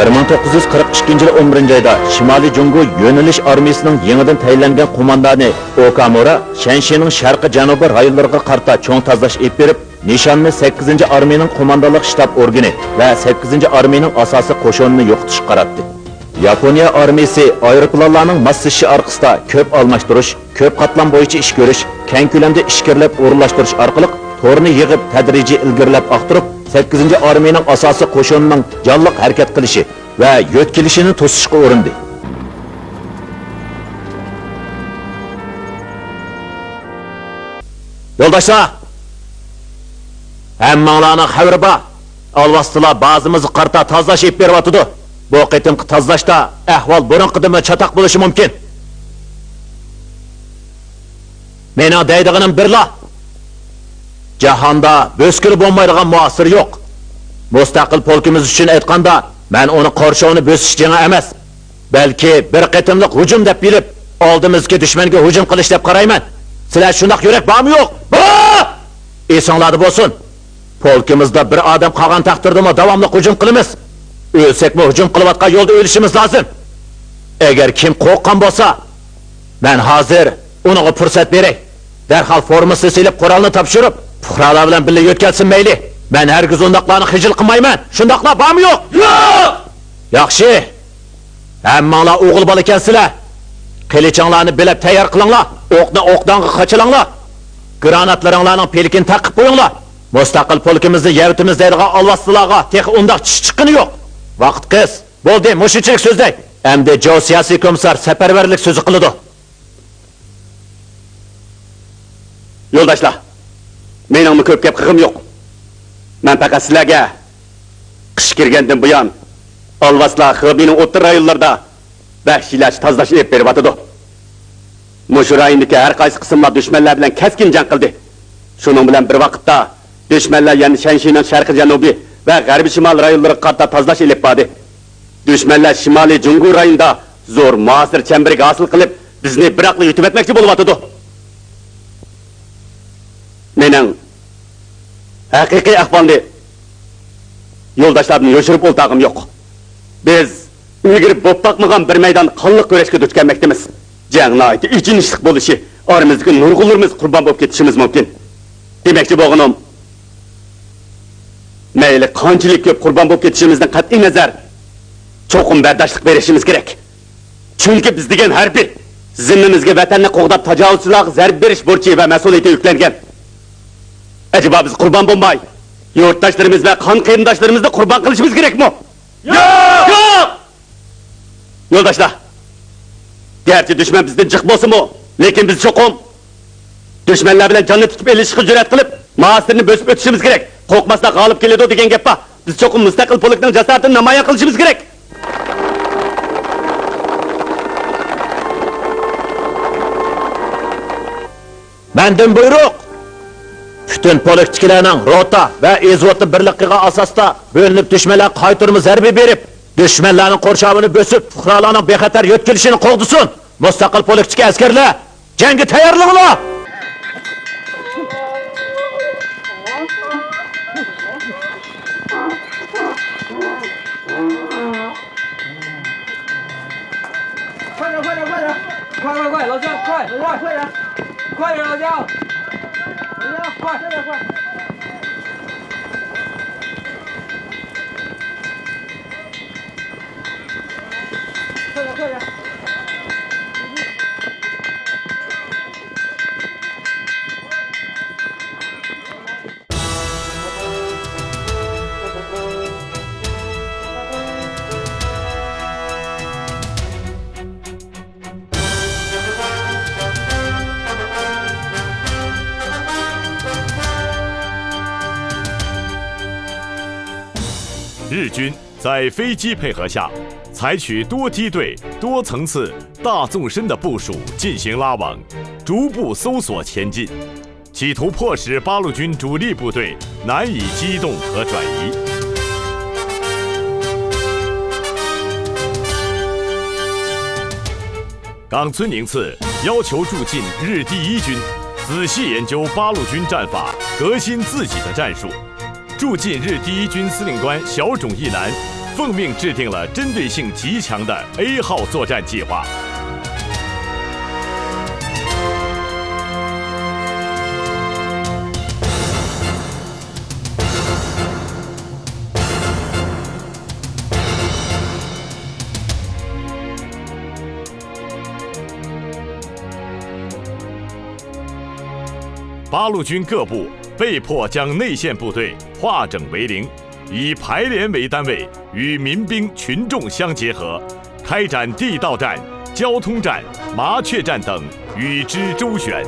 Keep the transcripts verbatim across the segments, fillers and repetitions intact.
بىر مىڭ توققۇز يۈز قىرىق ئىككىنچى يىل ئون بىرىنچى ئايدا شىمالىي جۇڭگو يۆنىلىش ئارمىيىسىنىڭ يېڭىدىن تەيىنلەنگەن قوماندانى ئوكامۇرا شەنشىنىڭ شەرقىي جەنۇبىي رايونلىرىغا قارىتا چوڭ تازىلاش ئېلىپ بېرىپ، نىشاننى سەككىزىنچى ئارمىيىنىڭ قوماندانلىق شتاب ئورگىنى ۋە سەككىزىنچى ئارمىيىنىڭ ئاساسىي قوشۇنىنى يوقىتىشقا قاراتتى. ياپونىيە ئارمىيىسى ئايروپىلانلارنىڭ ماسلىشىشى ئارقىسىدا كۆپ ئالماشتۇرۇش، كۆپ قاتلام بويىچە ئىش كۆرۈش، كەڭ كۆلەمدە ئىچكىرىلەپ ئورۇنلاشتۇرۇش ئارقىلىق تورنى يىغىپ، تەدرىجىي ئىلگىرىلەپ ئاختۇرۇپ، سەككىزىنچى ئارمىيىنىڭ ئاساسىي قوشۇنىنىڭ جانلىق ھەرىكەت قىلىشى ۋە يۆتكىلىشىنى توسۇشقا ئۇرۇندى. يولداشلار! ھەممىڭلارنىڭ خەۋىرى بار. ئالۋاستىلار بازىمىزغا قارىتا تازىلاش ئېلىپ بېرىۋاتىدۇ. بۇ قېتىمقى تازىلاشتا ئەھۋال بۇرۇنقىدىنمۇ چاتاق بولۇشى مۇمكىن. مېنىڭ دەيدىغىنىم بىرلا. جاھاندا بۆسكىلى بولمايدىغان مۇھاسىرە يوق. مۇستەقىل پولكىمىز ئۈچۈن ئېيتقاندا، مەن ئۇنى قورشاۋنى بۆسۈش جېڭى ئەمەس، بەلكى بىر قېتىملىق ھۇجۇم دەپ بىلىپ، ئالدىمىزدىكى دۈشمەنگە ھۇجۇم قىلىش دەپ قارايمەن. سىلەر شۇنداق يۈرەك بارمۇ يوق؟ بار! ئېسىڭلاردا بولسۇن. پولكىمىزدا بىر ئادەم قالغان تەقدىردىمۇ داۋاملىق ھۇجۇم قىلىمىز. ئۆلسەكمۇ ھۇجۇم قىلىۋاتقان يولدا ئۆلۈشىمىز لازىم. ئەگەر كىم قورققان بولسا، مەن ھازىر ئۇنىڭغا پۇرسەت بېرەي. دەرھال فورمىسىنى سېلىپ، قورالنى تاپشۇرۇپ، پۇقرالار بىلەن بىللە يۆتكەلسۇن مەيلى. مەن ھەرگىز ئۇنداقلارنى خىجىل قىلمايمەن. شۇنداقلار بارمۇ يوق؟ يوق! ياخشى. ھەممىڭلار ئوغۇل بالا ئىكەنسىلەر. قىلىچىڭلارنى بىلەپ تەييار قىلىڭلار. ئوقنى ئوقدانغا قاچىلاڭلار. گراناتلىرىڭلارنىڭ پىلىكىنى تاقىپ قويۇڭلار. مۇستەقىل پولكىمىزنى يەۋېتىمىز دەيدىغان ئالۋاستىلارغا تېخى ئۇنداق چىش چىققىنى يوق. ۋاقىت قىس. بولدى، مۇشۇنچىلىك سۆزلەي. ئەمدى جو سىياسىي كومىسسار سەپەرۋەرلىك سۆزى قىلىدۇ. يولداشلار، مېنىڭمۇ كۆپ گەپ قىلغۇم يوق. مەن پەقەت سىلەرگە قىش كىرگەندىن بۇيان ئالۋاستىلار خېبېينىڭ ئوتتۇرا رايونلىرىدا ۋەھشىيلەرچە تازىلاش ئېلىپ بېرىۋاتىدۇ. مۇشۇ رايوندىكى ھەر قايسى قىسىملار دۈشمەنلەر بىلەن كەسكىن جەڭ قىلدى. شۇنىڭ بىلەن بىر ۋاقىتتا، دۈشمەنلەر يەنە شەنشىنىڭ شەرقىي جەنۇبىي ۋە غەربىي شىمالىي رايونلىرىغا قارىتا تازىلاش ئېلىپ باردى. دۈشمەنلەر شىمالىي جۇڭگو رايونىدا زور مۇھاسىرە چەمبىرىكى ھاسىل قىلىپ، بىزنى بىراقلا يۇتۇۋەتمەكچى بولۇۋاتىدۇ. مېنىڭ ھەقىقىي ئەھۋالنى يولداشلاردىن يوشۇرۇپ ئولتۇرغۇم يوق. بىز ئىلگىرى بولۇپ باقمىغان بىر مەيدان قانلىق كۈرەشكە دۇچ كەلمەكتىمىز. جەڭ ناھايىتى ئېچىنىشلىق بولۇشى، ئارىمىزدىكى نۇرغۇنلىرىمىز قۇربان بولۇپ كېتىشىمىز مۇمكىن. دېمەكچى بولغىنىم، مەيلى قانچىلىك كۆپ قۇربان بولۇپ كېتىشىمىزدىن قەتئىينەزەر، چوقۇم بەرداشلىق بېرىشىمىز كېرەك. چۈنكى بىز دېگەن ھەربىي، زىممىمىزگە ۋەتەننى قوغداپ، تاجاۋۇزچىلارغا زەربە بېرىش بۇرچى ۋە مەسئۇلىيىتى يۈكلەنگەن. ئەجەبا بىز قۇربان بولماي، يۇرتداشلىرىمىز ۋە قان قېرىنداشلىرىمىزنى قۇربان قىلىشىمىز كېرەكمۇ؟ ياق! ياق! يولداشلار، گەرچە دۈشمەن بىزدىن جىق بولسىمۇ، لېكىن بىز چوقۇم دۈشمەنلەر بىلەن جاننى تىكىپ ئېلىشىشقا جۈرئەت قىلىپ، مۇھاسىرىنى بۆسۈپ ئۆتۈشىمىز كېرەك. قورقماسلار غالىب كېلىدۇ دېگەن گەپ بار. بىز چوقۇم مۇستەقىل پولكنىڭ جاسارىتىنى نامايان قىلىشىمىز كېرەك. مەندىن بۇيرۇق! پۈتۈن پولكتىكىلەرنىڭ روتا ۋە ئېزۋوتتا بىرلىك قىلغان ئاساستا بۆلۈنۈپ، دۈشمەنلەرگە قايتۇرما زەربە بېرىپ، دۈشمەنلەرنىڭ قورشاۋىنى بۆسۈپ، پۇقرالارنىڭ بىخەتەر يۆتكىلىشىنى قوغدىسۇن. مۇستەقىل پولكتىكى ئەسكەرلەر، جەڭگە تەييارلىنىڭلار! Rih 在飞机配合下，采取多梯队、多层次、大纵深的部署进行拉网，逐步搜索前进，企图迫使八路军主力部队难以机动和转移。 冈村宁次要求驻进日第一军仔细研究八路军战法，革新自己的战术。驻进日第一军司令官小冢义男奉命制定了针对性极强的 A 号作战计划。八路军各部被迫将内线部队化整为零，以排连为单位，与民兵群众相结合，开展地道战、交通战、麻雀战等与之周旋。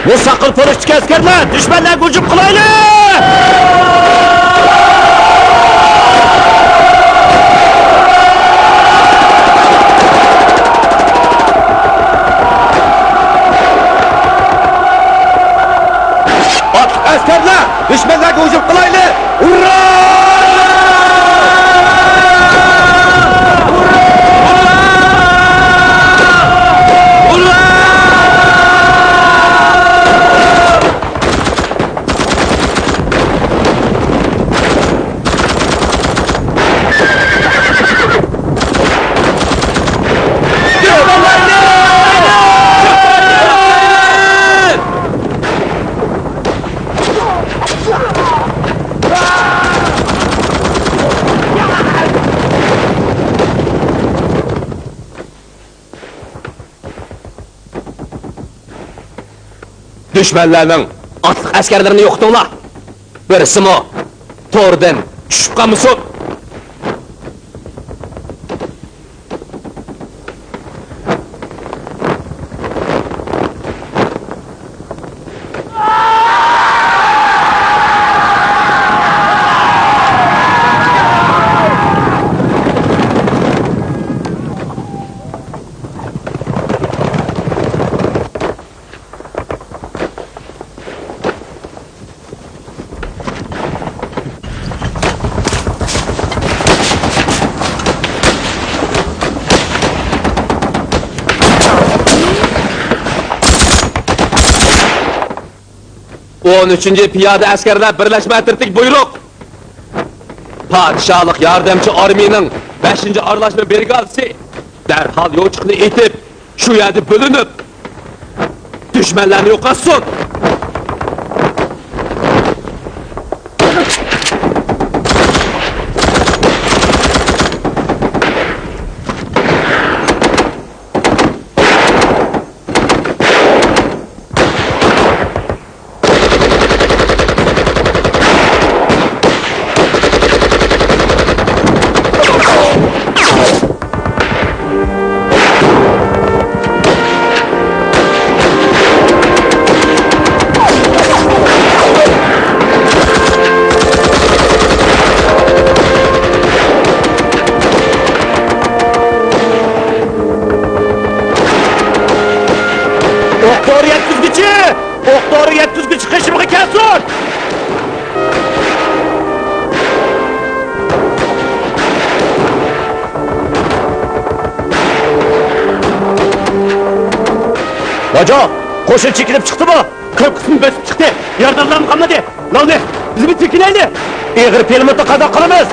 بۇ ساققىز پوستتىكى ئەسكەرلەر، دۈشمەنلەرگە ھۇجۇم قىلايلى! ئاتلىق ئەسكەرلەر، دۈشمەنلەرگە ھۇجۇم قىلايلى! ھۇررا! دۈشمەنلەرنىڭ ئاتلىق ئەسكەرلىرىنى يوقىتىڭلار. بىرسىمۇ توردىن چۈشۈپ قالمىسۇن. ئون ئۈچىنچى پىيادە ئەسكەرلەر بىرلەشمە ئەترىتىگە بۇيرۇق! پادىشاھلىق ياردەمچى ئارمىيىنىڭ بەشىنچى ئارىلاشما برىگادىسى دەرھال يوچۇقنى ئېتىپ، شۇ يەردە بۆلۈنۈپ، دۈشمەنلەرنى يوقاتسۇن! ئوق دورا يەتكۈزگۈچى! ئوق دورا يەتكۈزگۈچى قېشىمغا كەلسۇن! لاجا، قوشۇن چېكىنىپ چىقتىمۇ؟ كۆپ قىسمى بۆسۈپ چىقتى. يارىدارلارمۇ قالمىدى. لالنى، بىزمۇ چېكىنەيلى. ئېغىر پىلىموتنى قانداق قىلىمىز؟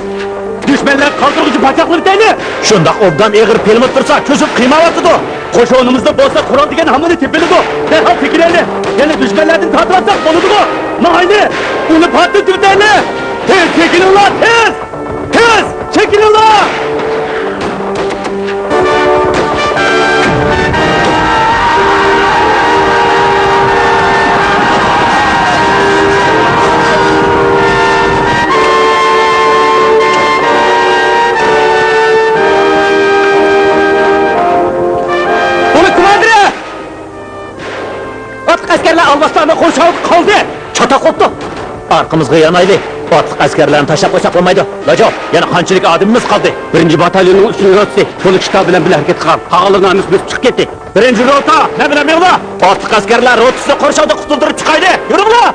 دۈشمەنلەرگە قالدۇرغۇچە پاچاقلىۋېتەيلى. شۇنداق ئوبدان ئېغىر پىلىموت تۇرسا، چۆچۈپ قىيمايۋاتىدۇ. قوشۇنىمىزدا بولسا قورال دېگەن ھامىنى تېپىۋېلىدۇ. دەرھال چېكىنەيلى. يەنە دۈشمەنلەردىن تارتىۋالساق بولىدىغۇ. ماڭايلى. ئۇنى پارتلىتىۋېتەيلى. تېز چېكىنىڭلار، تېز! تېز! چېكىنىڭلار! بۇنى كوماندىرى! ئاتلىق ئەسكەرلەر ئالۋاستانىڭ قورشاۋىدا قالدى. چاتاق بوپتۇ. ئارقىمىزغا يانايلى. ئاتلىق ئەسكەرلەرنى تاشلاپ قويساق بولمايدۇ. لاجاۋ، يەنە قانچىلىك ئادىمىمىز قالدى؟ بىرىنچى باتاليوننىڭ ئۈچىنچى روتىسى پولك شتابى بىلەن بىللە ھەرىكەتكە قىلغان. قالغانلىرىنى ھەممىسى بۆسۈپ چىقىپ كەتتى. بىرىنچى روتا، مەن بىلەن مېڭىڭلار. ئاتلىق ئەسكەرلەر روتىسىنى قورشاۋدىن قۇتۇلدۇرۇپ چىقايلى. يۈرۈڭلار!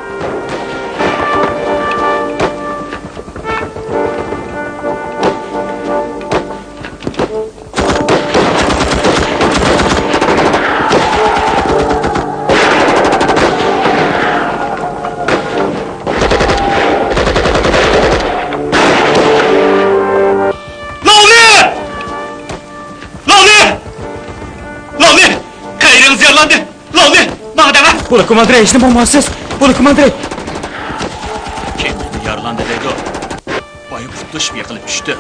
لاۋلى! لاۋلى! لاۋلى! قەيرىڭىز يارىلاندى! لاۋلى! ماڭا دەڭە! بولۇ كوماندىرى، ھېچنېمە بولمايسىز! بولۇ كوماندىرى! كىم يارىلاندى دەيدۇ؟ بايا پۇتلىشىپ يىقىلىپ چۈشتى.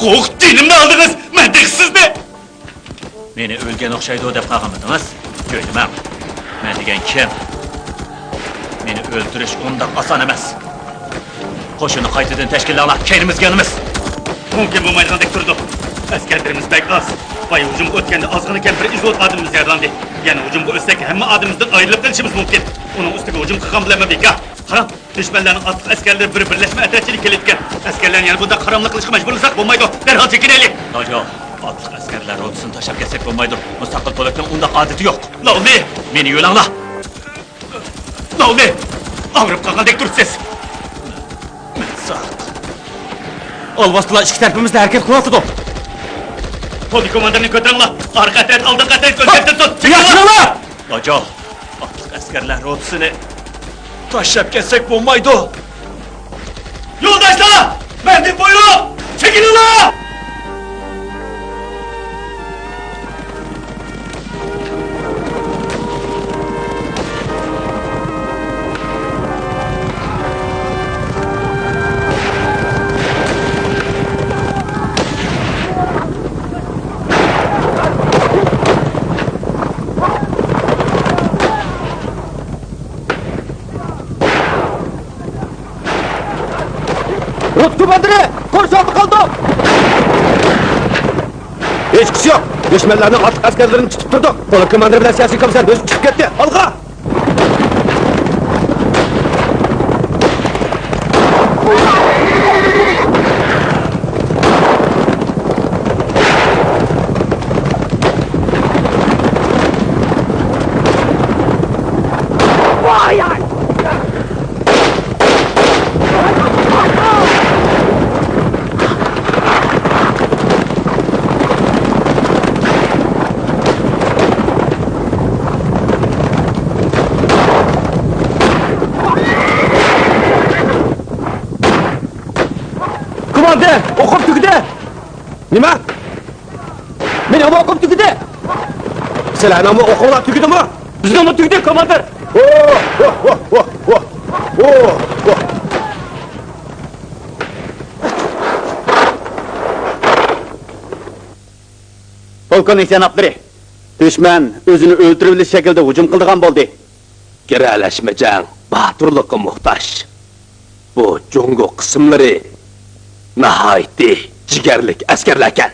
قوق، جېنىمنى ئالدىڭىز! مەن تېخى سىزنى! مېنى ئۆلگەن ئوخشايدۇ دەپ قالغانمىدىڭىز؟ جۆيلىمەڭ. مەن دېگەن كىم؟ مېنى ئۆلتۈرۈش ئۇنداق ئاسان ئەمەس. قوشۇننى قايتىدىن تەشكىللەڭلار، كەينىمىزگە يانىمىز. مۇمكىن بولمايدىغاندەك تۇرىدۇ. ئەسكەرلىرىمىز بەك ئاز. بايا ھۇجۇمغا ئۆتكەندە ئازغىنە كەمپىر ئىزۋوت ئادىمىمىز يارىلاندى. يەنە ھۇجۇمغا ئۆتسەك، ھەممە ئادىمىمىزدىن ئايرىلىپ قېلىشىمىز مۇمكىن. ئۇنىڭ ئۈستىگە ھۇجۇم قىلغان بىلەنمۇ بىكار. قاراڭ، دۈشمەنلەرنىڭ ئاتلىق ئەسكەرلىرى بىر بىرلەشمە ئەترەتچىلىك كېلىۋېتىپتىكەن. ئەسكەرلەرنى يەنە بۇنداق قاراملىق قىلىشقا مەجبۇرلىساق بولمايدۇ. دەرھال چېكىنەيلى. لاجاۋ، ئاتلىق ئەسكەرلەر روتىسىنى تاشلاپ كەتسەك بولمايدۇ. مۇستەقىل پولكنىڭ ئۇنداق ئادىتى يوق. لاۋلى! مېنى يۆلەڭلار! لاۋلى! ئاغرىپ قالغاندەك تۇرۇپسىز. مەن ساق. ئالۋاستىلار ئىككى تەرىپىمىزدە ھەرىكەت قىلىۋاتىدۇ. پولك كوماندىرىنى كۆتۈرۈڭلار. ئارقا ئەترەت ئالدىنقى ئەترەتكە ئۆزگەرتىپ تۇت. ياخشى! لاجاۋ، ئاتلىق ئەسكەرلەر روتىسىنى تاشلاپ كەتسەك بولمايدۇ. يولداشلار، مەندىن بۇيرۇق، چېكىنىڭلار! كوماندىرى، قورشاۋدا قالدۇق! ھېچقىسى يوق. دۈشمەنلەرنىڭ ئاتلىق ئەسكەرلىرىنى تۇتۇپ تۇردۇق. پولك كوماندىرى بىلەن سىياسىي كومىسسار ئۆزى چىقىپ كەتتى. ئالغا! كوماندىر، ئوقۇم تۈگىدى! نېمە؟ مېنىڭمۇ ئوقۇم تۈگىدى! سىلەرنىڭمۇ ئوقۇڭلار تۈگىدىمۇ؟ بىزنىڭمۇ تۈگىدى، كوماندىر! پولكوننىڭ جانابلىرى، دۈشمەن ئۆزىنى ئۆلتۈرۈۋېلىش شەكلىدە ھۇجۇم قىلىدىغان بولدى. گىرەلەشمە جەڭ باتۇرلۇققا موھتاج. بۇ جۇڭگو قىسىملىرى ناھايىتى جىگەرلىك ئەسكەرلەركەن.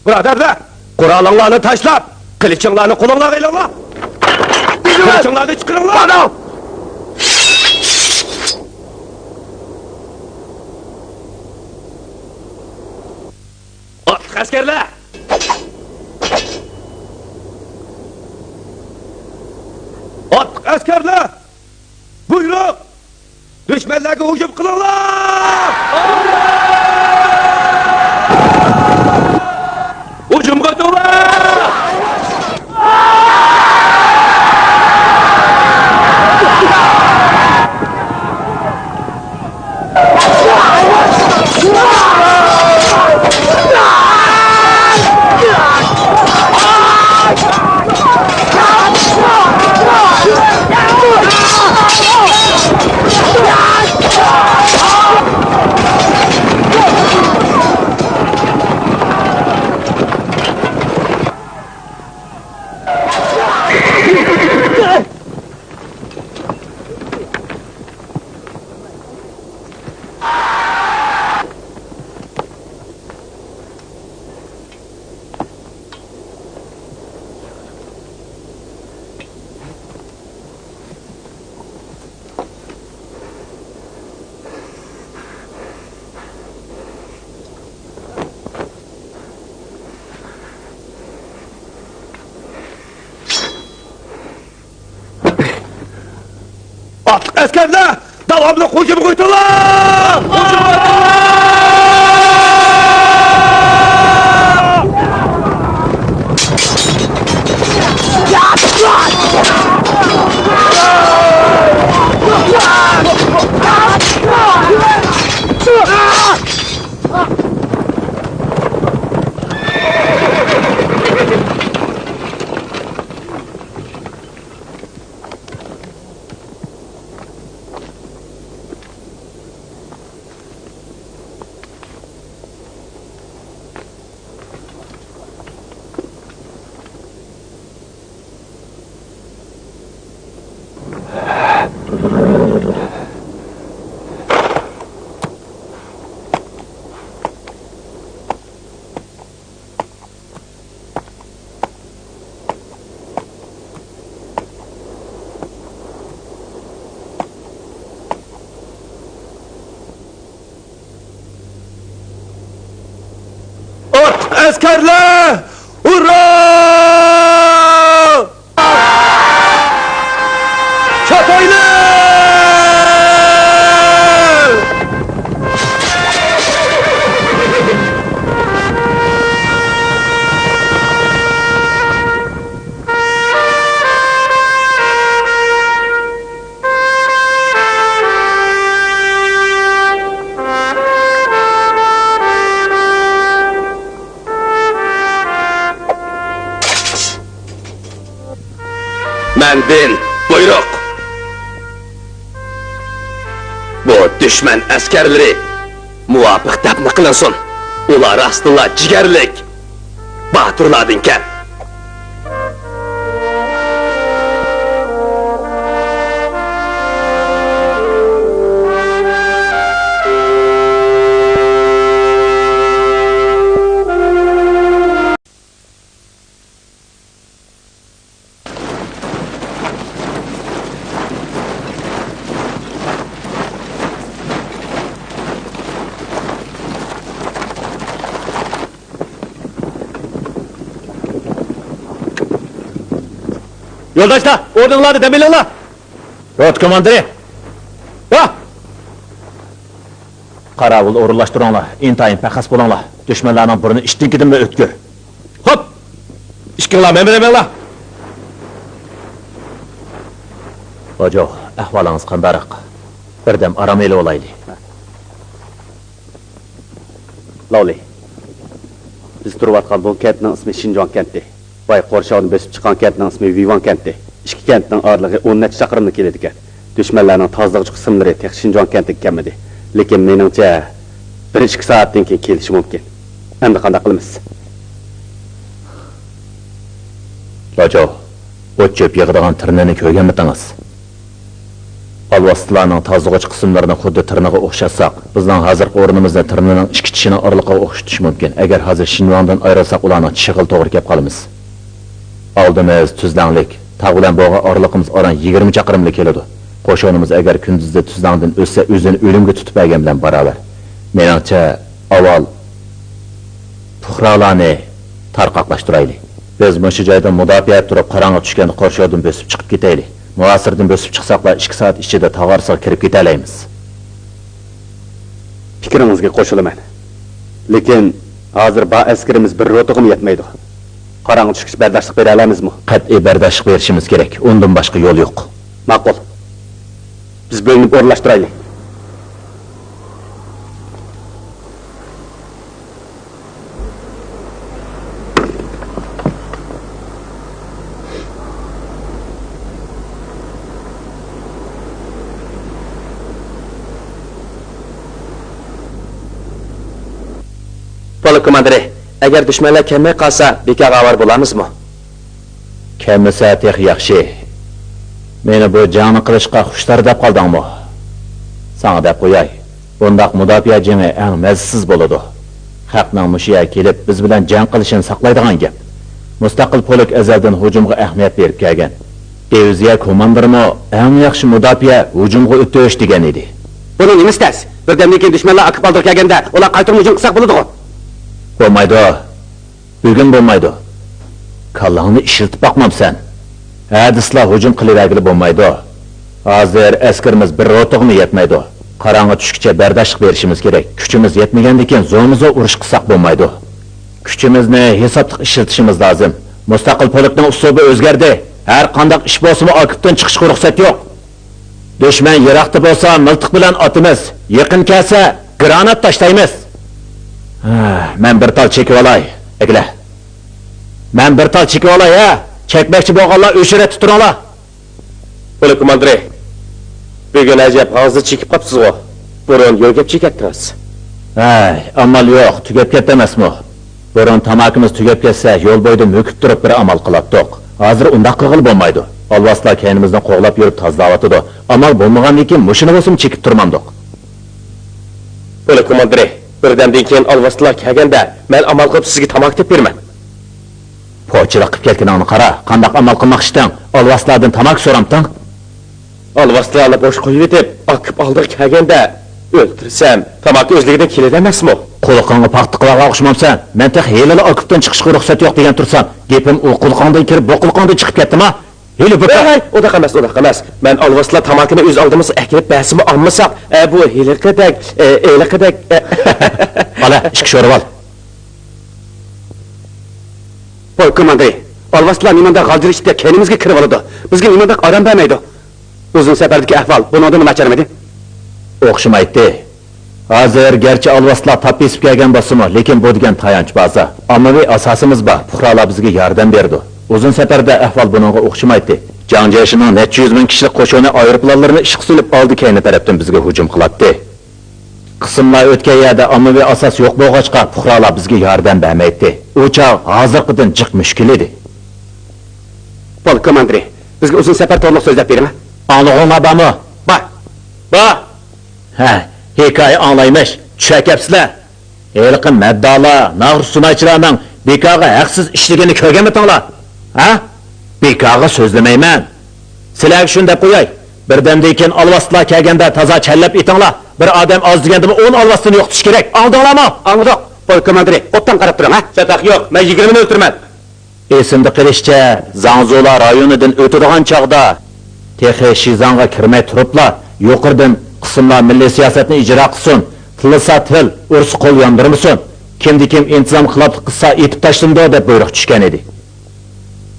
بۇرادەرلەر، قورالىڭلارنى تاشلاپ، قىلىچىڭلارنى قولۇڭلارغا ئېلىڭلار! قىلىچىڭلارنى چىقىرىڭلار! ئاتلىق ئەسكەرلەر! ئاتلىق ئەسكەرلەر! بۇيرۇق! دۈشمەنلەرگە ھۇجۇم قىلىڭلار! ھۇجۇمغا ئۆتۈڭلار! ئاتلىق ئەسكەرلەر، داۋاملىق ھۇجۇمغا ئۆتۈڭلار! ھۇجۇمغا ئۆتۈڭلار! ئاتلىق ئەسكەرلەر! ھۇررا! چاتايلى! مەندىن بۇيرۇق! دۈشمەن ئەسكەرلىرى مۇۋاپىق دەپنە قىلىنسۇن. ئۇلار راستتىنلا جىگەرلىك باتۇرلاردىنكەن. يولداشلار، ئورنۇڭلاردا دەم ئېلىڭلار! روتا كوماندىرى! يا! قاراۋۇل ئورۇنلاشتۇرۇڭلار، ئىنتايىن پەخەس بولۇڭلار. دۈشمەنلەرنىڭ بۇرنى ئىتنىڭكىدىنمۇ ئۆتكۈر. خوپ! ئىككىڭلار مەن بىلەن مېڭىڭلار! ھوجۇ، ئەھۋالىڭىز قانداقراق؟ بىردەم ئارام ئېلىۋالايلى. لاۋلى، بىز تۇرۇۋاتقان بۇ كەنتنىڭ ئىسمى شىنجۇاڭ كەنتى. باي قورشاۋنى بۆسۈپ چىققان كەنتنىڭ ئىسمى ۋىۋاڭ كەنتى. ئىككى كەنتنىڭ ئارىلىقى ئون نەچچە چاقىرىملا كېلىدىكەن. دۈشمەنلەرنىڭ تازىلىغۇچى قىسىملىرى تېخى شىنجۇاڭ كەنتىگە كەلمىدى. لېكىن مېنىڭچە، بىر ئىككى سائەتتىن كېيىن كېلىشى مۇمكىن. ئەمدى قانداق قىلىمىز؟ لاجاۋ، ئوت-چۆپ يىغىدىغان تىرنىنى كۆرگەنمىدىڭىز؟ ئالۋاستىلارنىڭ تازىلىغۇچ قىسىملىرىنى خۇددى تىرنىغا ئوخشاتساق، بىزنىڭ ھازىرقى ئورنىمىزنى تىرنىنىڭ ئىككى چىشىنىڭ ئارىلىقىغا ئوخشىتىش مۇمكىن. ئەگەر ھازىر شىنۋاڭدىن ئايرىلساق، ئۇلارنىڭ چىشىغىلا توغرا كەپ قالىمىز. ئالدىمىز تۈزلەڭلىك، تاغ بىلەن بوغا ئارىلىقىمىز ئاران يىگىرمە چاقىرىملا كېلىدۇ. قوشۇنىمىز ئەگەر كۈندۈزدە تۈزلەڭدىن ئۆتسە، ئۆزىنى ئۆلۈمگە تۇتۇپ بەرگەن بىلەن باراۋەر. مېنىڭچە، ئاۋۋال پۇقرالارنى تارقاقلاشتۇرايلى. بىز مۇشۇ جايدا مۇداپىئە تۇرۇپ، قاراڭغۇ چۈشكەندە قورشاۋدىن بۆسۈپ چىقىپ كېتەيلى. مۇھاسىرىدىن بۆسۈپ چىقساقلا، ئىككى سائەت ئىچىدە تاغ ئارىسىغا كىرىپ كېتەلەيمىز. پىكرىڭىزگە قوشۇلىمەن. لېكىن ھازىر بار ئەسكىرىمىز بىر روتىغىمۇ يەتمەيدۇ. قاراڭغۇ چۈشكىچە بەرداشلىق بېرەلەيمىزمۇ؟ قەتئىي بەرداشلىق بېرىشىمىز كېرەك. ئۇندىن باشقا يول يوق. ماقۇل. بىز بۆلۈنۈپ ئورۇنلاشتۇرايلى. پولك كوماندىرى، ئەگەر دۈشمەنلەر كەلمەي قالسا، بىكارغا ئاۋارە بولامىزمۇ؟ كەلمىسە تېخى ياخشى. مېنى بۇ جەڭنى قىلىشقا خۇشتار دەپ قالدىڭمۇ؟ ساڭا دەپ قوياي، بۇنداق مۇداپىئە جېڭى ئەڭ مەززىسىز بولىدۇ. خەقنىڭ مۇشۇ يەرگە كېلىپ، بىز بىلەن جەڭ قىلىشىنى ساقلايدىغان گەپ. مۇستەقىل پولك ئەزەلدىن ھۇجۇمغا ئەھمىيەت بېرىپ كەلگەن. دىۋىزىيە كوماندىرىمۇ ئەڭ ياخشى مۇداپىئە ھۇجۇمغا ئۆتۈش دېگەن ئىدى. بۇنىڭ نېمىسى تەس؟ بىردەمدىن كېيىن دۈشمەنلەر ئاكىپ ئالدىغا كەلگەندە، ئۇلار قايتۇرما ھۇجۇم قىلساق بولىدىغۇ. بولمايدۇ. بۈگۈن بولمايدۇ. كاللاڭنى ئىشلىتىپ باقمامسەن؟ ھە دېسىلا ھۇجۇم قىلىۋەرگىلى بولمايدۇ. ھازىر ئەسكىرىمىز بىر روتىغىمۇ يەتمەيدۇ. قاراڭغۇ چۈشكىچە بەرداشلىق بېرىشىمىز كېرەك. كۈچىمىز يەتمىگەندىن كېيىن زورمۇزور ئۇرۇش قىلساق بولمايدۇ. كۈچىمىزنى ھېسابلىق ئىشلىتىشىمىز لازىم. مۇستەقىل پولكنىڭ ئۇسلۇبى ئۆزگەردى. ھەر قانداق ئىش بولسىمۇ ئاكىپتىن چىقىشقا رۇخسەت يوق. دۈشمەن يىراقتا بولسا مىلتىق بىلەن ئاتىمىز، يېقىن كەلسە گرانات تاشلايمىز. ھە، مەن بىر تال چېكىۋالاي، ئەگلە. مەن بىر تال چېكىۋالاي، ھە. چەكمەكچى بولغانلار ئۆچرەتتە تۇرۇڭلار. پولك كوماندىرى، بۈگۈن ئەجەب ھاڭزا چېكىپ قاپسىزغۇ؟ بۇرۇن يۆگەپ چېكەتتىڭىز. ھەي، ئامال يوق، تۈگەپ كەتتى ئەمەسمۇ؟ بۇرۇن تاماكىمىز تۈگەپ كەتسە، يول بويىدا مۆكۈپ تۇرۇپ بىر ئامال قىلاتتۇق. ھازىر ئۇنداق قىلغىلى بولمايدۇ. ئالۋاستىلار كەينىمىزدىن قوغلاپ يۈرۈپ تازىلاۋاتىدۇ. ئامال بولمىغاندىن كېيىن مۇشۇنى بولسىمۇ چېكىپ تۇرمامدۇق. پولك كوماندىرى، بىردەمدىن كېيىن ئالۋاستىلار كەلگەندە، مەن ئامال قىلىپ سىزگە تاماكا تېپىپ بېرىمەن. پوچىلىق قىلىپ كەتكىنىڭنى قارا، قانداق ئامال قىلماقچىتىڭ؟ ئالۋاستىلاردىن تاماكا سورامتىڭ؟ ئالۋاستىلارنى بوش قويۇۋېتىپ، ئاكىپ ئالدىغا كەلگەندە ئۆلتۈرسەم، تاماكا ئۆزلۈكىدىن كېلىدۇ ئەمەسمۇ؟ قۇلىقىڭغا پاختا تىقىۋالغان ئوخشىمامسەن؟ مەن تېخى ھېلىلا ئاكىپتىن چىقىشقا رۇخسەت يوق دېگەن تۇرسام، گېپىم ئۇ قۇلىقىڭدىن كىرىپ، بۇ قۇلىقىڭدىن چىقىپ كەتتىما؟ ھېلى بىر ھەي، ھەي، ئۇنداق ئەمەس، ئۇنداق ئەمەس. مەن ئالۋاستىلار تاماكىنى ئۆز ئالدىمىزغا ئەكىرىپ بەرسىمۇ ئالمىساق، ئە، بۇ ھېلىقىدەك، ئە، ھېلىقىدەك، ئە. ئالا، ئىشىكنى شورىۋال. پولك كوماندىرى، ئالۋاستىلار نېمانداق غالجىر ئىچىدە كەينىمىزگە كىرىۋالىدۇ. بىزگە نېمانداق ئارام بەرمەيدۇ. ئۇزۇن سەپەردىكى ئەھۋال بۇنىڭدىنمۇ ناچارمىدى؟ ئوخشىمايتتى. ھازىر گەرچە ئالۋاستىلار تاپ بېسىپ كەلگەن بولسىمۇ، لېكىن بۇ دېگەن تايانچ بازا. ئاممىۋى ئاساسىمىز بار، پۇقرالار بىزگە ياردەم بېرىدۇ. ئۇزۇن سەپەردە ئەھۋال بۇنىڭغا ئوخشىمايتتى. جاڭ جيېشىنىڭ نەچچە يۈز مىڭ كىشىلىك قوشۇنى ئايروپىلانلىرىنى ئىشقا سېلىپ، ئالدى-كەينى تەرەپتىن بىزگە ھۇجۇم قىلاتتى. قىسىملار ئۆتكەن يەردە ئاممىۋى ئاساس يوق بولغاچقا، پۇقرالار بىزگە ياردەم بەرمەيتتى. ئۇ چاغ ھازىرقىدىن جىق مۈشكۈل ئىدى. پولك كوماندىرى، بىزگە ئۇزۇن سەپەر توغرىلىق سۆزلەپ بېرىڭە. ئاڭلىغۇڭلار بارمۇ؟ بار. بار. ھە، ھېكايە ئاڭلايمىش، چۈشەكەپسىلەر. ھېلىقى مەددالار، ناغرا سۇنايچىلارنىڭ بىكارغا ھەقسىز ئىشلىگىنىنى كۆرگەنمىتىڭلار؟ ھە؟ بىكارغا سۆزلىمەيمەن. سىلەرگە شۇنى دەپ قوياي، بىردەمدىن كېيىن ئالۋاستىلار كەلگەندە تازا چەنلەپ ئېتىڭلار. بىر ئادەم ئاز دېگەندىمۇ ئون ئالۋاستىنى يوقىتىش كېرەك. ئاڭلىدىڭلارمۇ؟ ئاڭلىدۇق. پولك كوماندىرى، ئوبدان قاراپ تۇرۇڭ، ھە؟ چاتاق يوق، مەن يىگىرمىنى ئۆلتۈرىمەن. ئېسىمدە قېلىشىچە، زاڭزۇلا رايونىدىن ئۆتىدىغان چاغدا، تېخى شىزاڭغا كىرمەي تۇرۇپلا، يۇقىرىدىن قىسىملار مىللىي سىياسەتنى ئىجرا قىلسۇن، تىللىسا تىل، ئۇرسا قول ياندۇرمىسۇن، كىمدە كىم ئىنتىزام خىلاپلىق قىلسا ئېتىپ تاشلىنىدۇ دەپ بۇيرۇق چۈشكەن ئىدى.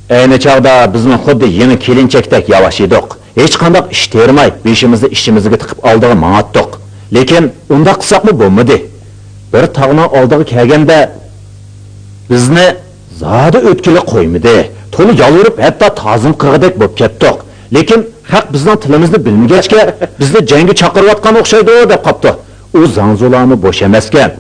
ئەينى چاغدا بىزمۇ خۇددى يېڭى كېلىنچەكتەك ياۋاش ئىدۇق. ھېچقانداق ئىش تېرىماي، بېشىمىزنى ئىچىمىزگە تىقىپ ئالدىغا ماڭاتتۇق. لېكىن ئۇنداق قىلساقمۇ بولمىدى. بىر تاغنىڭ ئالدىغا كەلگەندە، بىزنى زادى ئۆتكىلى قويمىدى. تولا يالۋۇرۇپ، ھەتتا تازىم قىلغۇدەك بولۇپ كەتتۇق. لېكىن خەق بىزنىڭ تىلىمىزنى بىلمىگەچكە، بىزنى جەڭگە چاقىرىۋاتقان ئوخشايدۇ، دەپ قاپتۇ. ئۇ زاڭزۇلامۇ بوش ئەمەسكەن.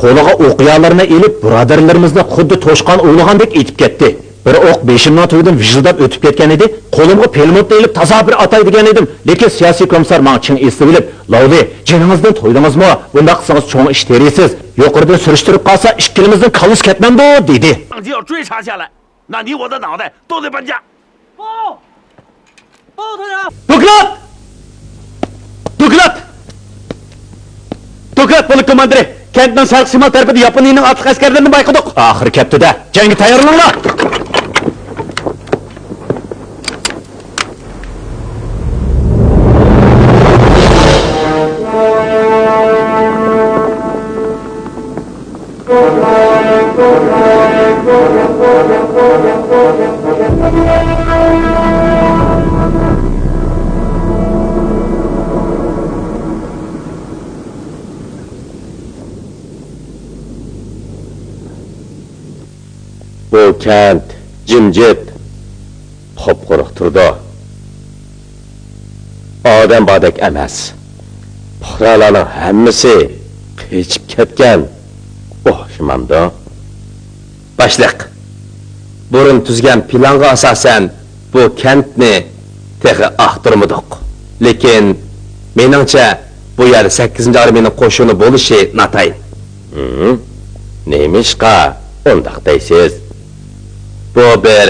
قولىغا ئوقيالىرىنى ئېلىپ، بۇرادەرلىرىمىزنى خۇددى توشقان ئوۋلىغاندەك ئېتىپ كەتتى. بىر ئوق بېشىمنىڭ تۈۋىدىن ۋىژىلداپ ئۆتۈپ كەتكەن ئىدى. قولۇمغا پىلىموتنى ئېلىپ، تازا بىر ئاتاي دېگەن ئىدىم. لېكىن سىياسىي كومىسسار ماڭا چىڭ ئېسىلىۋېلىپ، «لاۋلى، جېنىڭىزدىن تويدىڭىزمۇ؟ بۇنداق قىلسىڭىز چوڭ ئىش تېرىيسىز. يۇقىرىدىن سۈرۈشتۈرۈپ قالسا، ئىككىلىمىزنىڭ كاللىسى كەتمەمدۇ؟» دېدى. 那你我的脑袋都得搬家。دوكلات! دوكلات! دوكلات، پولك كوماندىرى! كەنتنىڭ شەرقىي شىمال تەرىپىدە ياپونىيەنىڭ ئاتلىق ئەسكەرلىرىنى بايقىدۇق. ئاخىرى كەپتۇ-دە، جەڭگە تەييارلىنىڭلار! بۇ كەنت جىمجىت، قۇپقۇرۇق تۇرىدۇ. ئادەم باردەك ئەمەس. پۇقرالارنىڭ ھەممىسى قېچىپ كەتكەن. ئوخشىمامدۇ؟ باشلىق، بۇرۇن تۈزگەن پىلانغا ئاساسەن، بۇ كەنتنى تېخى ئاختۇرمىدۇق. لېكىن، مېنىڭچە، بۇ يەردە سەككىزىنچى ئارمىيەنىڭ قوشۇنى بولۇشى ناتايىن. ھىم، نېمىشقا ئۇنداق دەيسىز؟ بۇ بىر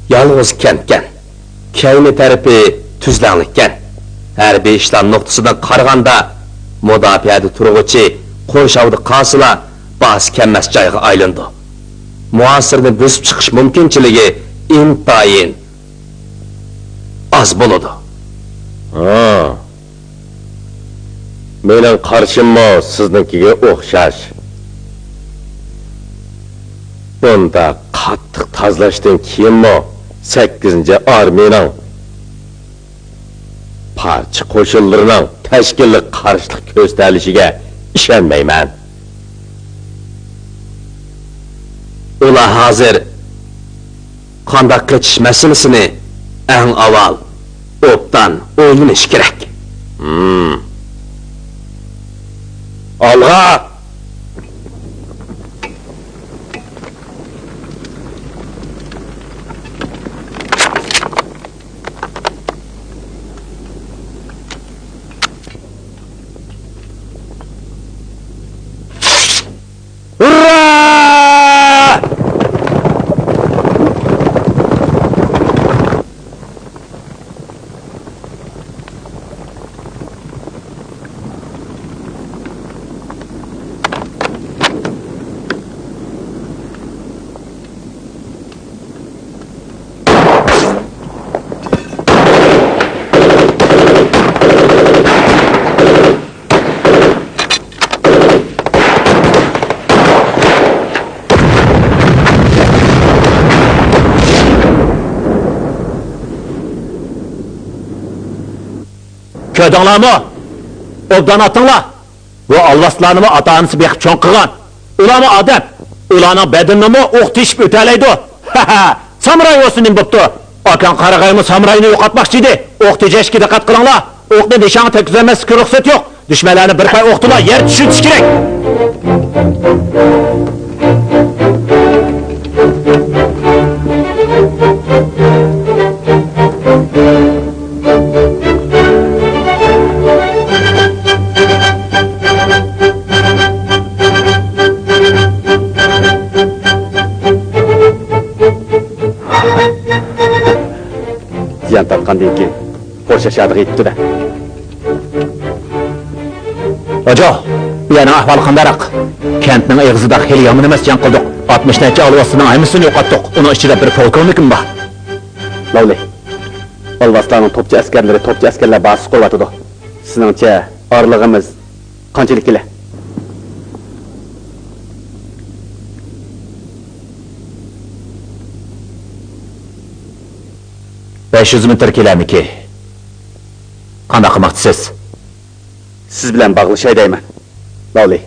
يالغۇز كەنتكەن. كەينى تەرىپى تۈزلەڭلىككەن. ھەربىي ئىشلار نۇقتىسىدىن قارىغاندا، مۇداپىئەدە تۇرغۇچى قورشاۋدا قالسىلا، بارسا كەلمەس جايغا ئايلىنىدۇ. مۇھاسىرىنى بۆسۈپ چىقىش مۇمكىنچىلىكى ئىنتايىن ئاز بولىدۇ. ھا. مېنىڭ قارىشىممۇ سىزنىڭكىگە ئوخشاش. بۇنداق قاتتىق تازىلاشتىن كېيىنمۇ سەككىزىنچى ئارمىيەنىڭ پارتىيە قوشۇنلىرىنىڭ تەشكىللىك قارشىلىق كۆرسىتەلىشىگە ئىشەنمەيمەن. ئۇلار ھازىر قانداق قېچىش مەسىلىسىنى ئەڭ ئاۋۋال ئوبدان ئويلىنىشى كېرەك. ھىم. ئالغا! ھۇررا! كۆردۈڭلارمۇ؟ ئوبدان ئاتىڭلار! بۇ ئالۋاستىلارنىمۇ ئاتا-ئانىسى بېقىپ چوڭ قىلغان. ئۇلارمۇ ئادەم. ئۇلارنىڭ بەدىنىنىمۇ ئوق تېشىپ ئۆتەلەيدۇ. ھە-ھە، سامۇراي بولسا نېمە بوپتۇ؟ ئاكاڭ قارىغايمۇ سامۇراينى يوقاتماقچى ئىدى. ئوق تېجەشكە دىققەت قىلىڭلار. ئوقنى نىشانغا تەگكۈزەلمەسلىككە رۇخسەت يوق. دۈشمەنلەرنى بىر پاي ئوقتىلا يەر چۈشۈرتۈش كېرەك. زىيان تارتقاندىن كېيىن، قورشاش يادىغا يېتىپتۇ-دە. ھاجو، بۇ يەرنىڭ ئەھۋالى قانداقراق؟ كەنتنىڭ ئېغىزىدا خېلى يامان ئەمەس جەڭ قىلدۇق. ئاتمىش نەچچە ئالۋاستىنىڭ ھەممىسىنى يوقاتتۇق. ئۇنىڭ ئىچىدە بىر پولكوۋنىكمۇ بار. لاۋلى، ئالۋاستانىڭ توپچى ئەسكەرلىرى توپچى ئەسكەرلەر بازىسى قۇرۇۋاتىدۇ. سېنىڭچە، ئارىلىقىمىز قانچىلىك كېلە؟ بەش يۈز مېتىر كېلەرمىكى؟ قانداق قىلماقچىسىز؟ سىز بىلەن باغلىشاي دەيمەن. لاۋلى،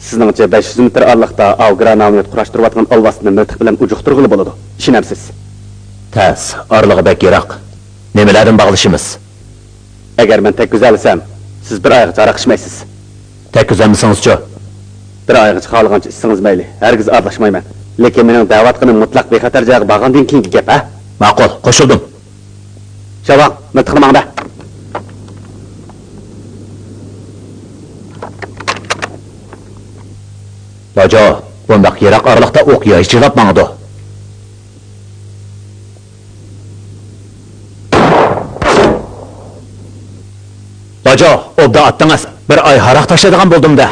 سىزنىڭچە بەش يۈز مېتىر ئارىلىقتا ئاۋگرا نامىيوت قۇراشتۇرۇۋاتقان ئالۋاستىنى مىلتىق بىلەن ئۇجۇقتۇرغىلى بولىدۇ، ئىشىنەمسىز؟ تەس، ئارىلىقى بەك يىراق. نېمىلەردىن باغلىشىمىز؟ ئەگەر مەن تەگكۈزەلىسەم، سىز بىر ئايغىچە ھاراق ئىچمەيسىز. تەگكۈزەلمىسىڭىزچۇ؟ بىر ئايغىچە خالىغانچە ئىچسىڭىز مەيلى، ھەرگىز ئارىلاشمايمەن. لېكىن مېنىڭ دەۋاتقىنىم مۇتلەق بىخەتەر جايغا بارغاندىن كېيىنكى گەپ، ھە؟ ماقۇل، قوشۇلدۇم. شاۋاڭ، مىلتىقنى ماڭا بەر. باجو، بۇنداق يىراق ئارىلىقتا ئوق يايچىلاپ ماڭىدۇ. باجو، ئوبدان ئاتتىڭىز. بىر ئاي ھاراق تاشلايدىغان بولدۇم-دە.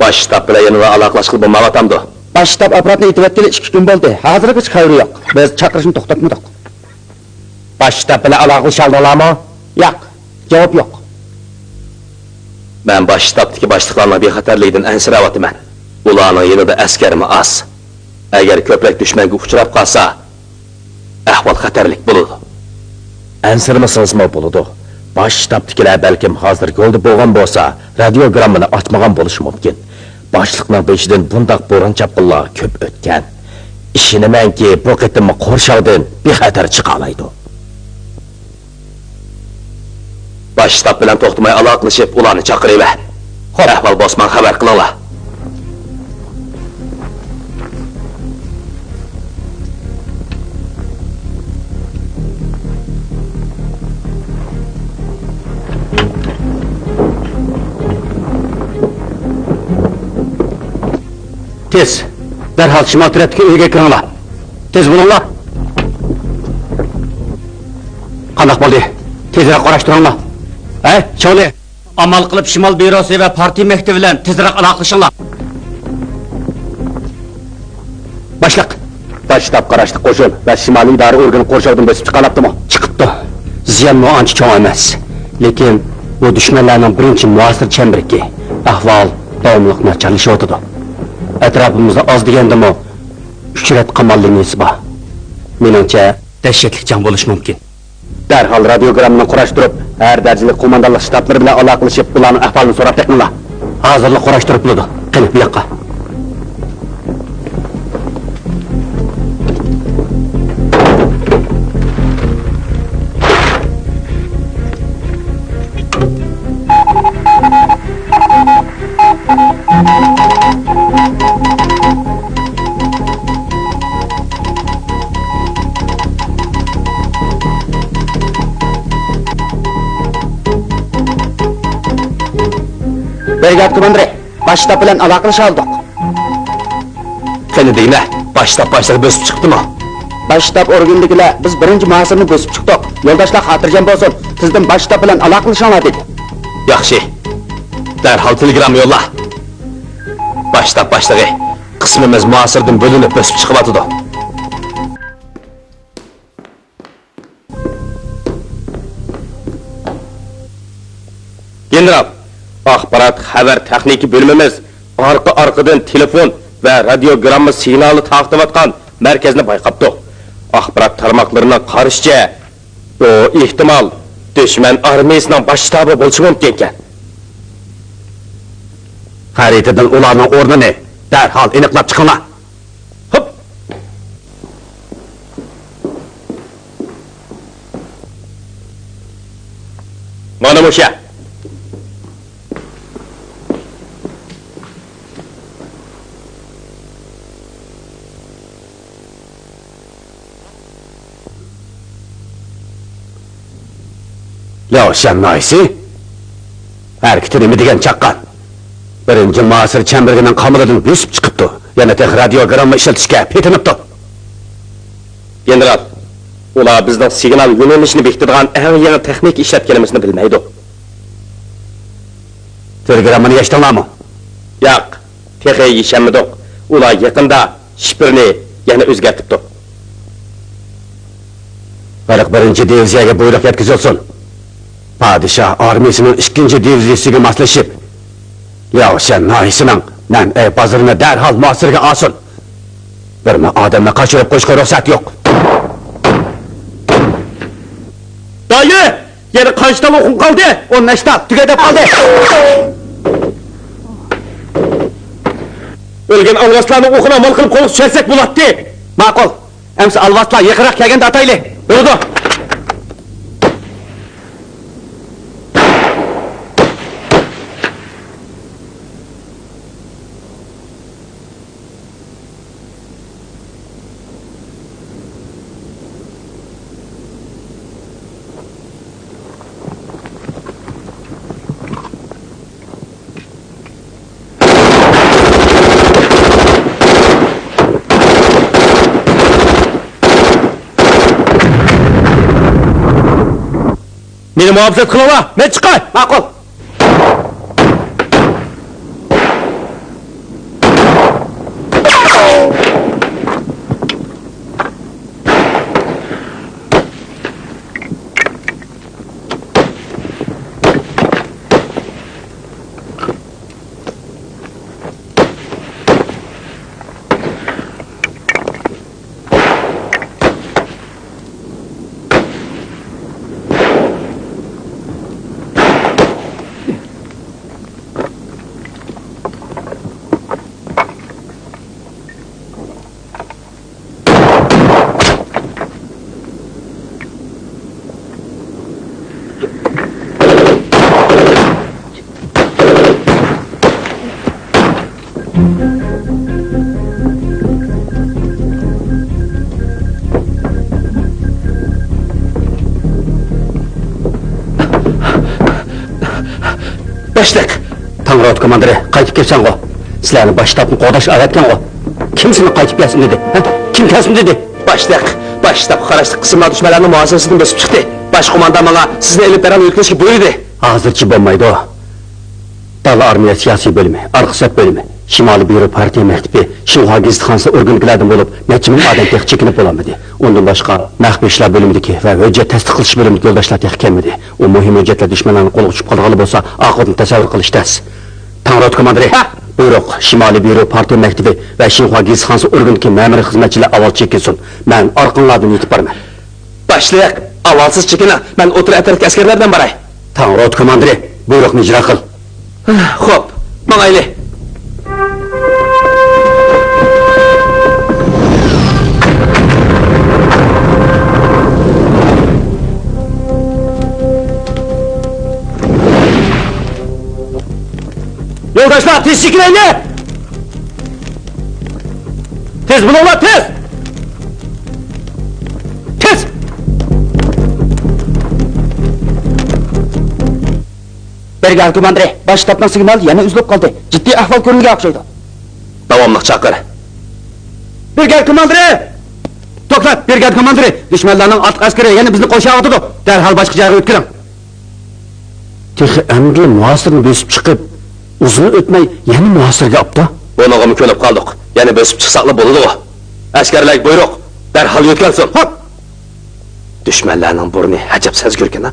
باش شتاب بىلەن يەنىلا ئالاقىلەشكىلى بولمايۋاتامدۇ؟ باش شتاب ئاپپاراتنى ئېتىۋەتكىلى ئىككى كۈن بولدى. ھازىرغىچە خەۋىرى يوق. بىز چاقىرىشنى توختاتمىدۇق. باش شتاب بىلەن ئالاقىلىشالدىڭلارمۇ؟ ياق، جاۋاب يوق. مەن باش شتابتىكى باشلىقلارنىڭ بىخەتەرلىكىدىن ئەنسىرەۋاتىمەن. ئۇلارنىڭ يېنىدا ئەسكەرمۇ ئاز. ئەگەر كۆپرەك دۈشمەنگە ئۇچراپ قالسا، ئەھۋال خەتەرلىك بولىدۇ. ئەنسىرىمىسىڭىزمۇ بولىدۇ. باش شتابتىكىلەر بەلكىم ھازىر يولدا بولغان بولسا، رادىيوگراممىنى ئاچمىغان بولۇشى مۇمكىن. باشلىقنىڭ بېشىدىن بۇنداق بوران-چاپقۇنلار كۆپ ئۆتكەن. ئىشىنىمەنكى، بۇ قېتىممۇ قورشاۋدىن بىخەتەر چىقالايدۇ. باش شتاب بىلەن توختىماي ئالاقىلىشىپ، ئۇلارنى چاقىرىۋەر. خوپ. ئەھۋال بولسا ماڭا خەۋەر قىلىڭلار. تېز، دەرھال شىمال تەرەپتىكى ئۆيگە كىرىڭلار. تېز بولۇڭلار. قانداق بولدى؟ تېزرەك قۇراشتۇرۇڭلار. ھەي، چاۋلى! ئامال قىلىپ شىمال بيۇروسى ۋە پارتىيە مەكتىپى بىلەن تېزرەك ئالاقىلىشىڭلار. باشلىق! باش شتاب قاراشلىق قوشۇن ۋە شىمالىي ئىدارە ئورگىنى قورشاۋدىن بۆسۈپ چىقالاپتىمۇ؟ چىقىپتۇ. زىيانمۇ ئانچە چوڭ ئەمەس. لېكىن بۇ دۈشمەنلەرنىڭ بىرىنچى مۇھاسىرە چەمبىرىكى. ئەھۋال داۋاملىق ناچارلىشىۋاتىدۇ. ئەتراپىمىزدا ئاز دېگەندىمۇ ئۈچ رەت قامال لىنىيىسى بار. مېنىڭچە، دەھشەتلىك جەڭ بولۇشى مۇمكىن. دەرھال رادىيوگراممىنى قۇراشتۇرۇپ، ھەر دەرىجىلىك قوماندانلىق شتابلىرى بىلەن ئالاقىلىشىپ، ئۇلارنىڭ ئەھۋالىنى سوراپ بېقىڭلار. ھازىرلا قۇراشتۇرۇپ بولىدۇ. قېنى، بۇ ياققا. بىرىگاد كوماندىرى، باش شتاب بىلەن ئالاقىلىشالدۇق. قېنى دېگىنە، باش شتاب باشلىقى بۆسۈپ چىقىپتىمۇ؟ باش شتاب ئورگىنىدىكىلەر، بىز بىرىنچى مۇھاسىرىنى بۆسۈپ چىقتۇق. يولداشلار خاتىرجەم بولسۇن، تېزدىن باش شتاب بىلەن ئالاقىلىشىڭلار، دېدى. ياخشى. دەرھال تېلېگرامما يوللا. باش شتاب باشلىقى، قىسمىمىز مۇھاسىرىدىن بۆلۈنۈپ بۆسۈپ چىقىۋاتىدۇ. گېنېرال، ئاخبارات خەۋەر تېخنىكا بۆلۈمىمىز ئارقا-ئارقىدىن تېلېفون ۋە رادىيوگرامما سىگنالى تارقىتىۋاتقان مەركەزنى بايقاپتۇ. ئاخبارات تارماقلىرىنىڭ قارىشىچە، ئۇ ئېھتىمال دۈشمەن ئارمىيىسىنىڭ باش شتابى بولۇشى مۇمكىنكەن. خەرىتىدىن ئۇلارنىڭ ئورنىنى دەرھال ئېنىقلاپ چىقىڭلار. ھوپ! مانا مۇشۇ يەر. لياۋشەن ناھىيەسى ھەرىكىتى نېمە دېگەن چاققان؟ بىرىنچى مۇھاسىرە چەمبىرىكىنىڭ قامىلىدىن بۆسۈپ چىقىپتۇ، يەنە تېخى رادىيوگرامما ئىشلىتىشكە پېتىنىپتۇ. گېنېرال، ئۇلار بىزنىڭ سىگنال يۆنىلىشىنى بېكىتىدىغان ئەڭ يېڭى تېخنىكا ئىشلەتكىنىمىزنى بىلمەيدۇ. تېلېگراممىنى يەشتىڭلارمۇ؟ ياق، تېخى يېشەلمىدۇق. ئۇلار يېقىندا شىفىرنى يەنە ئۆزگەرتىپتۇ. قىرىق بىرىنچى دىۋىزىيەگە بۇيرۇق يەتكۈزۈلسۇن. پادىشاھ ئارمىيىسىنىڭ ئىككىنچى دىۋىزىيىسىگە ماسلىشىپ، لياۋشەن ناھىيەسىنىڭ نەنئەي بازىرىنى دەرھال مۇھاسىرىگە ئالسۇن. بىرمۇ ئادەمنى قاچۇرۇپ قويۇشقا رۇخسەت يوق. دايى! يەنە قانچە تال ئوقۇڭ قالدى؟ ئون بەش تال، تۈگە دەپ قالدى. ئۆلگەن ئالۋاستىلارنىڭ ئوقىنى ئامال قىلىپ قولغا چۈشۈرسەك بولاتتى. ماقۇل. ئەمسە ئالۋاستىلار يېقىنراق كەلگەندە ئاتايلى. بولىدۇ. مېنى مۇھاپىزەت قىلىڭلار، مەن چىقاي. ماقۇل. باشلىق! تاڭ روتا كوماندىرى، قايتىپ كەپسەنغۇ؟ سىلەرنى باش شتابتىن قوغداش ئەۋەتكەنغۇ؟ كىم سېنى قايتىپ كەلسۇن دېدى؟ ھە؟ كىم كەلسۇن دېدى؟ باشلىق، باش شتابقا قاراشلىق قىسىملار دۈشمەنلەرنىڭ مۇھاسىرىسىدىن بۆسۈپ چىقتى. باش قوماندان ماڭا سىزنى ئېلىپ دەرھال يۆتكىلىشكە بۇيرۇدى. ھازىرچە بولمايدۇ. دالا ئارمىيە سىياسىي بۆلۈمى، ئارقا سەپ بۆلۈمى، شىمالىي بىيۇرو پارتىيە مەكتىپى، شىنخۇا گېزىتخانىسى ئورگىنىدىكىلەردىن بولۇپ نەچچە مىڭ ئادەم تېخى چېكىنىپ بولالمىدى. ئۇندىن باشقا، مەخپىي ئىشلار بۆلۈمىدىكى ۋە ھۆججەت تەستىقلىشىش بۆلۈمىدىكى يولداشلار تېخى كەلمىدى. ئۇ مۇھىم ھۆججەتلەر دۈشمەنلەرنىڭ قولىغا چۈشۈپ قالىدىغانلا بولسا، ئاقىۋىتىنى تەسەۋۋۇر قىلىش تەس. تاڭ روتا كوماندىرى! ھە! بۇيرۇق، شىمالىي بىيۇرو پارتىيە مەكتىپى ۋە شىنخۇا گېزىتخانىسى ئورگىنىدىكى مەمۇرىي خىزمەتچىلەر ئاۋۋال چېكىنسۇن. مەن ئارقىڭلاردىن يېتىپ بارىمەن. باشلىق، ئاۋۋال سىز چېكىنىڭ، مەن ئوتتۇرا ئەتراپتىكى ئەسكەرلەر بىلەن باراي. تاڭ روتا كوماندىرى، بۇيرۇقنى ئىجرا قىل. خوپ، ماڭايلى. يولداشلار، تېز چېكىنەيلى! تېز بولۇڭلار، تېز! تېز! بىرگادىر كوماندىرى، باش شتابنىڭ سىگنالى يەنە ئۈزۈلۈپ قالدى. جىددىي ئەھۋال كۆرۈلگەن ئوخشايدۇ. داۋاملىق چاقىر. بىرگادىر كوماندىرى! توختاڭ، بىرگادىر كوماندىرى! دۈشمەنلەرنىڭ ئارتۇق ئەسكىرى يەنە بىزنى قورشاۋاتىدۇ. دەرھال باشقا جايغا ئۆتكۈزۈڭ. تېخى ئەمدىلا مۇھاسىرىنى بۆسۈپ چىقىپ، ئۇزۇن ئۆتمەي يەنە مۇھاسىرىگە ئاپتۇ. بۇنىڭغىمۇ كۆنۈپ قالدۇق. يەنە بۆسۈپ چىقساقلا بولىدىغۇ. ئەسكەرلەرگە بۇيرۇق، دەرھال يۆتكەلسۇن. ھوپ! دۈشمەنلەرنىڭ بۇرنى ئەجەب سەزگۈركەن-ھە.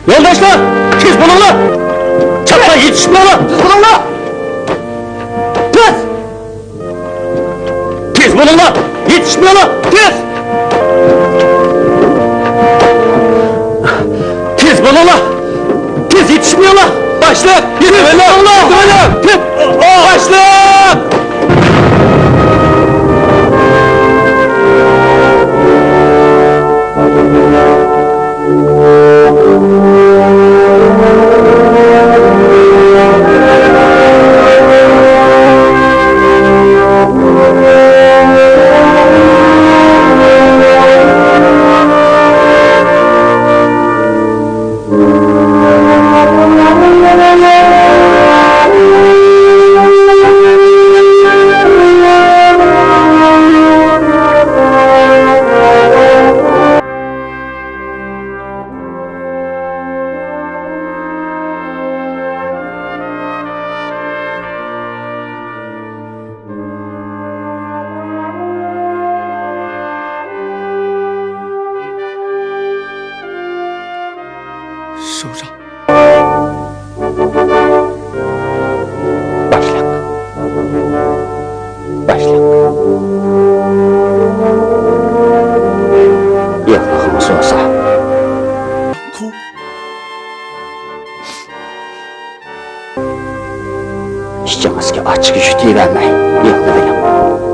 يولداشلار، تېز بولۇڭلار! چاپلا يېتىشىپ بولۇڭلار! تېز بولۇڭلار! تېز! تېز بولۇڭلار! يېتىشمەيلا! تېز! تېز بولۇڭلار! تېز يېتىشمەيلا! باش باشلىق! يېتىۋېلىڭ! يېتىۋېلىڭ! باشلىق! باشلىق. باشلىق. ياقلىقىڭىز بولسا. ئىچىڭىزگە ئاچچىق يۇتۇۋەرمەي، ياقلىۋېلىڭ.